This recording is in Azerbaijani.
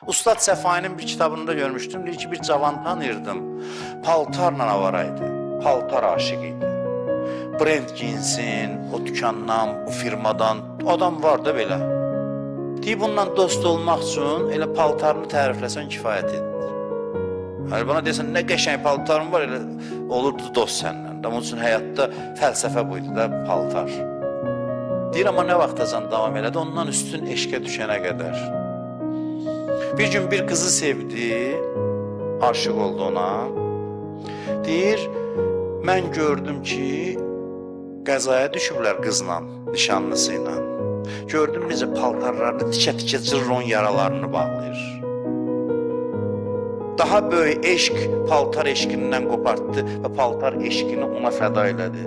Ustad Səfainin bir kitabında görmüşdüm. Deyir ki, bir cavan tanıyırdım. Paltarla avara idi. Paltar aşiqi idi. Brend giyinsin, o dükandan, bu firmadan. Adam var da belə. Deyir, bununla dost olmaq üçün elə paltarını tərifləsən kifayət edir. Hani bana desən nə qəşəng paltarın var, elə olurdu dost səndən. Onun üçün həyatda fəlsəfə buydu da paltar. Deyir, amma nə vaxtacan davam elədi? Ondan üstün eşqə düşənə qədər. Bir gün bir qızı sevdi, aşiq oldu ona. Deyir, mən gördüm ki, qəzaya düşüblər qızla, nişanlısı ilə. Gördüm necə paltarlarını tikə-tikə cırır onun yaralarını bağlayır. Daha böyük eşq paltar eşqindən qopartdı və paltar eşqini ona fəda elədi.